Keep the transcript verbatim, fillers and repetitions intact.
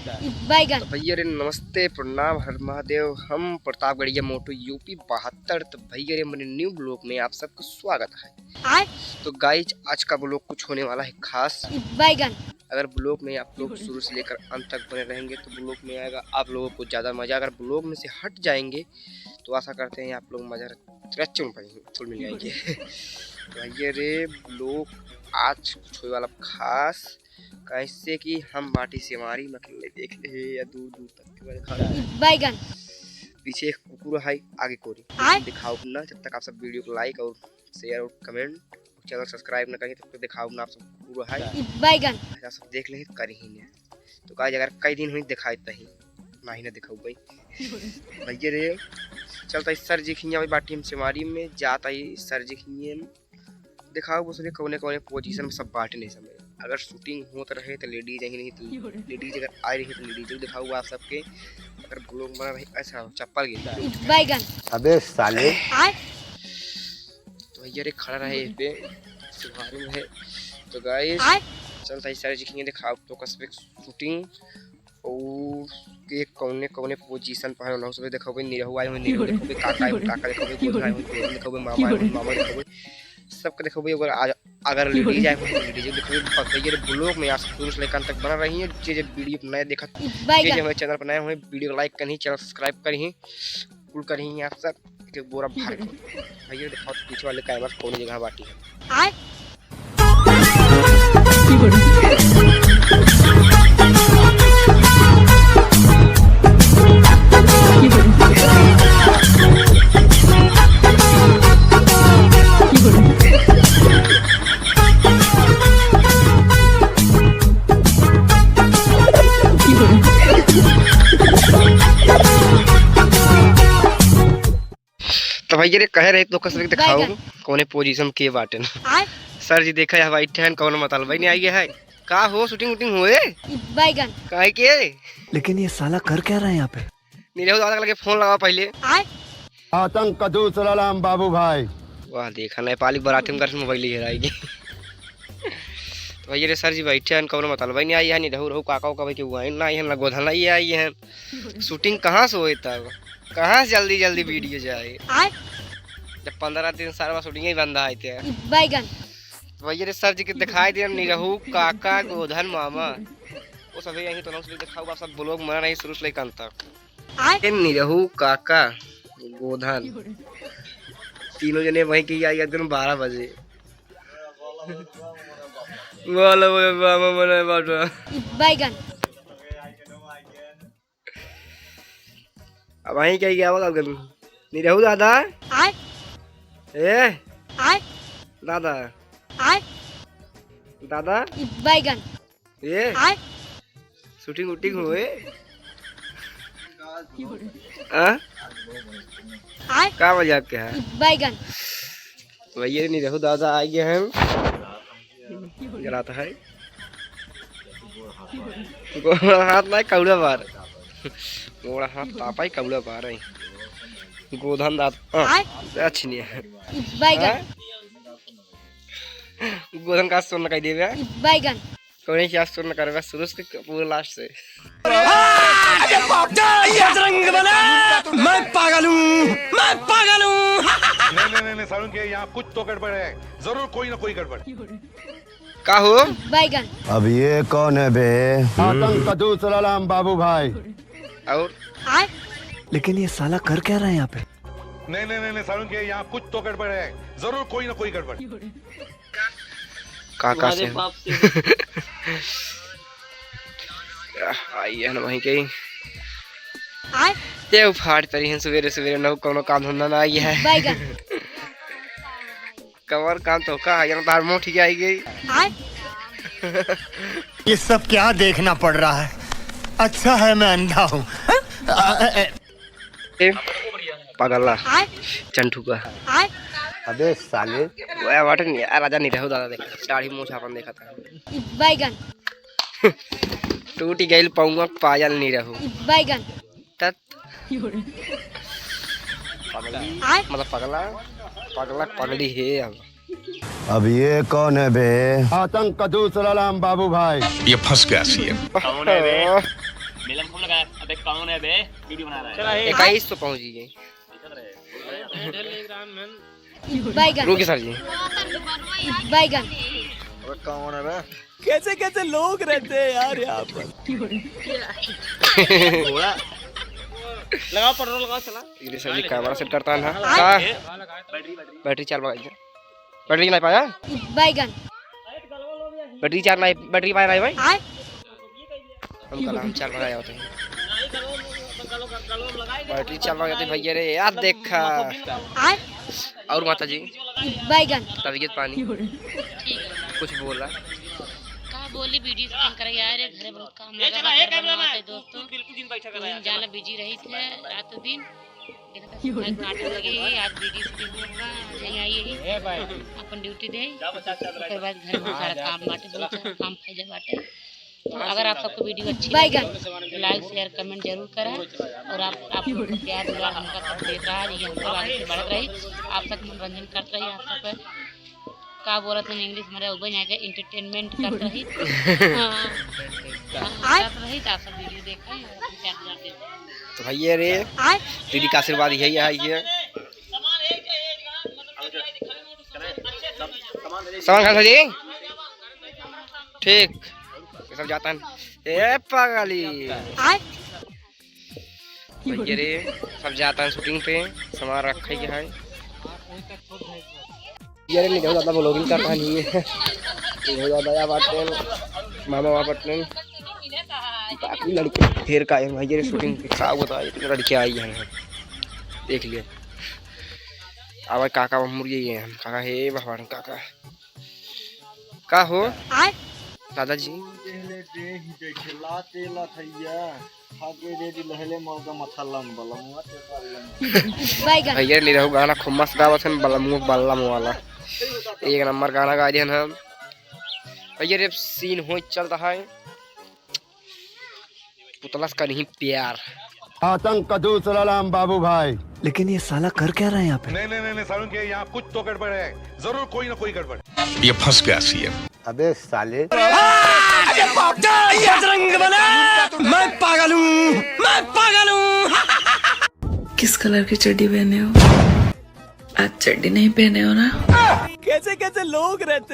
ई बैगन। तो भैया रे नमस्ते, प्रणाम, हर महादेव। हम प्रतापगढ़िया मोटू, यूपी बहत्तर। तो भैया रे, मेरे न्यू ब्लॉग में आप सबको स्वागत है। आय। तो गाइज, आज का ब्लॉग कुछ होने वाला है खास। ई बैगन। अगर ब्लॉग में आप लोग शुरू से लेकर अंत तक बने रहेंगे तो ब्लॉग में आएगा आप लोगों को ज़्यादा मज़ा। अगर ब्लॉग में से हट जाएंगे तो आशा करते हैं आप लोग मज़ा रच चुन पाएंगे, फुल मिल जाएंगे। तो भैया रे, ब्लॉग आज कुछ होए वाला खास, कैसे कि हम बाटी सेवारी में अकेले देख ले या दूर दूर तक के बैगन। पीछे एक कुकुर है, आगे कोरी। आय। दिखाओ ना, जब तक आप सब वीडियो को लाइक और शेयर और कमेंट, चैनल सब्सक्राइब न करें तब तक दिखाओ ना आप सब कुकुर है। ई बैगन। आप सब देख ले करी ही नहीं। तो गाइस, अगर कई दिन हुई दिखाई तही, ना ही ना दिखाऊ भाई। भैया रे, चलता है सर जी खिया भाई बाटी हम सेवारी में, जाता ही सर जी खिए हम। दिखाओ बस रे कौने कौने पोजीशन में सब बाटे नहीं समय। अगर शूटिंग होत रहे तो लेडीज आई नहीं, तो लेडीज अगर आई रही तो लेडीज दिखाओ आप सबके। अगर ब्लॉग बना रही, अच्छा चप्पल गिर गया। बैगन। अबे साले। आय। तो भैया रे खड़ा रहे इस पे, सुधारी में है। तो गाइस, आय। चलता है सर जी खिए दिखाओ तो कसबे शूटिंग और के कौने कौने पोजीशन पर है, उन्होंने सब देखो भाई, निरहु आए हुए, निरहु देखो भाई, काका आए हुए, काका देखो भाई, गोधन आए हुए, गोधन देखो भाई, मामा आए हुए, मामा देखो भाई, सबके देखो भाई। अगर आज, अगर लेडीज आए हुए तो लेडीज देखो भाई। भैया रे ब्लॉग में आज शुरू से लेकर अंत तक बना रही है। जे जे वीडियो नए देखत, जे जे हमारे चैनल पर नए हुए, वीडियो लाइक करी, चैनल सब्सक्राइब करी, कुल करी आप सब एक बोरा भर के। भैया देखो पीछे वाले कैमरा कौन जगह बाटी है। आय। तो भैया रे कहे रहे तो कसबे दिखाओ बैगन। कौने पोजीशन के बाटे ना। आय। सर जी देखा है भाई ठहन कौन मतलब भाई नहीं आई है। का हो शूटिंग वूटिंग हुए? बैगन। काहे के? लेकिन ये साला कर क्या रहा है यहाँ पे? निरहु दादा के लगे फोन लगाओ पहले। आय। आतंक का दूसरा नाम बाबू भाई। वाह देखा नेपाली बाराती में कर मोबाइल हेराई गई। तो भैया रे सर जी बैठे हैं कौन मतलब नहीं आई है। निरहु रहु काका उका भाई के हुआ है ना आई है ना गोधन आई है। शूटिंग कहाँ से होए तब? कहाँ से जल्दी जल्दी वीडियो जाए? आय। जब पंद्रह दिन सारा शूटिंग ही बंद आए थे। बैगन। तो भैया रे सर जी के दिखाई दे निरहु काका गोधन मामा। वो सभी यहीं तो नाम से दिखाओ आप सब ब्लॉग बना रही शुरू से लेकर अंत तक। आय। ए निरहु काका गोधन तीनों जने वहीं के आई एकदम बारह बजे। बोलो बोलो मामा मने बाटा। बैगन। अब वहीं के आई क्या बोला गन? निरहु दादा। आय। ए। आय। दादा। आय। दादा। बैगन। ए? आय? शूटिंग वूटिंग होए? आ? आय? का मजाक के है? बैगन। भैया निरहु दादा आ गए हैं। गलात है। गोड़ हाथ ना कौड़ा बार। गोड़ हाथ तापाई कौड़ा बार है। गोधन दादा। आय? अच्छी नहीं है। बैगन। हाँ? गोधन का सुन कह देवे। बैगन। कौन सी आज सुन करबे शुरू से पूरे लास्ट से। बजरंग बली, मैं पागल हूँ, मैं पागल हूँ। नहीं, नहीं, नहीं, नहीं, सारुण के यहाँ कुछ तो गड़बड़ है, जरूर कोई ना कोई गड़बड़। का हो? बैगन। अब ये कौन है बे? आतंक का दूसरा नाम बाबू भाई। और? आय? लेकिन ये साला कर क्या रहा है यहाँ पे? नहीं, नहीं, नहीं, नहीं, सारुण के यहाँ कुछ तो गड़बड़ है, जरूर कोई ना कोई गड़बड़। का, का तुम्हारे से? बाप से। आई है ना वहीं के। आय? ये उफाड़ तरी हैं सुबेरे सुबेरे, ना कोनो काम धंधा ना आई है। बैगन। कवर काम तो का है, तार मोटी आई गई। आय? ये सब क्या देखना पड़ रहा है? अच्छा है मैं अंधा हूँ। हाँ? आ, आ, आ, ए, पगला। आय? चंठू का। आय? अबे साले। वो बाटे नहीं यार, राजा नहीं रहो दादा, देख। दाढ़ी मूछ आपन देखा था। बैगन। टूटी गइल पौवा पायल नहीं रहो। बैगन। तत। पगली। आय? मतलब पगला, पगला, पगली है अब। अब ये कौन है बे? आतंक का दूसरा नाम बाबू भाई। ये फंस गया सीएम। कौन है बे? मेला में खूब लगा। अबे कौन है बे? वीडियो बना रहा है। चला, ए। इक्कीस तो पहुंच गई। बैगन। रुकिए सर जी। बैगन। अबे कौन है बे? कैसे कैसे लोग रहते हैं यार यहाँ पर। घोड़ा। लगाओ पेट्रोल, लगाओ, चला। ये सर जी कैमरा सेट करता है ना। आए। का? बैटरी चार बगाई। बैटरी नहीं पाया? बैगन। बैटरी चार नहीं, बैटरी पाया नहीं भाई? आए। हम कल हम चार बगाए होते हैं। बैटरी चार बगाए होते भैया रे, यार देखा। आए। और माता जी? बैगन। तबीयत पानी? कुछ बोला? का बोली, वीडियो शूटिंग करे यार, घरे बहुत काम लगा बा, घर बनावत है दोस्तों। दिन जाना बिजी रही थे रात दिन। देखत है, काट लगे ही, आज वीडियो शूटिंग होगा, आज यहीं आई है, अपन ड्यूटी दे। ओकर बाद घर में सारा काम बाटे, बहुत सारा काम फैले बाटे। तो अगर आप सबको वीडियो अच्छी लगे, तो लाइक, शेयर, कमेंट जरूर करें। और आप, आप लोग का प्यार दुलार हमका सब देत रहा, ये हमको आगे से बढ़त रही, आप सब मनोरंजन करत रही, आप सब का बोलत हैं इंग्लिश में, उबे जाके एंटरटेनमेंट करत रही। हाँ। हाँ, करत रही, तो आप सब वीडियो देखें और अपन प्यार दुलार देते हैं। तो भैया रे, आय। दीदी का आशीर्वाद यही है, ये। सामान कहाँ से जी? ठीक, ये सब जाता है। ए पागली। आय। भैया रे, सब जाता है शूटिंग पे, सामान रखे के है। यार, नहीं, बहुत ज्यादा vlogging करता नहीं है। बहुत ज्यादा या बात है, मामा वहाँ पर नहीं। बाकी लड़के ढेर का है, भैया रे, शूटिंग पे का होता है, इतने लड़के आई हैं, देख लिए। अब काका मुर्गे ये हैं, काका, हे भगवान, काका। का हो? आय? दादाजी। पहले देही देखे ला तेला थैया, खाके दे दी लहले मौका मथा लंबा, लमुआ तेरा लंबा। बैगन। भैया ले रहू गाना खूब मस्त गावत हन, बलमुआ बल्लम वाला। एक नंबर गाना गा दिहन हम। भैया रे सीन हो चल रहा है। पुतला से करी प्यार। आतंक का दूसरा नाम बाबू भाई। लेकिन ये साला कर क्या रहा है यहाँ पे? नहीं, नहीं, नहीं, नहीं, सारुण के यहाँ कुछ तो गड़बड़ है, जरूर कोई ना कोई गड़बड़। ये फंस गया सीएम। अबे साले। बजरंग बली, मैं पागल हूँ, मैं पागल हूँ। किस कलर की चड्डी पहने हो? आज चड्डी नहीं पहने हो ना? कैसे कैसे लोग रहते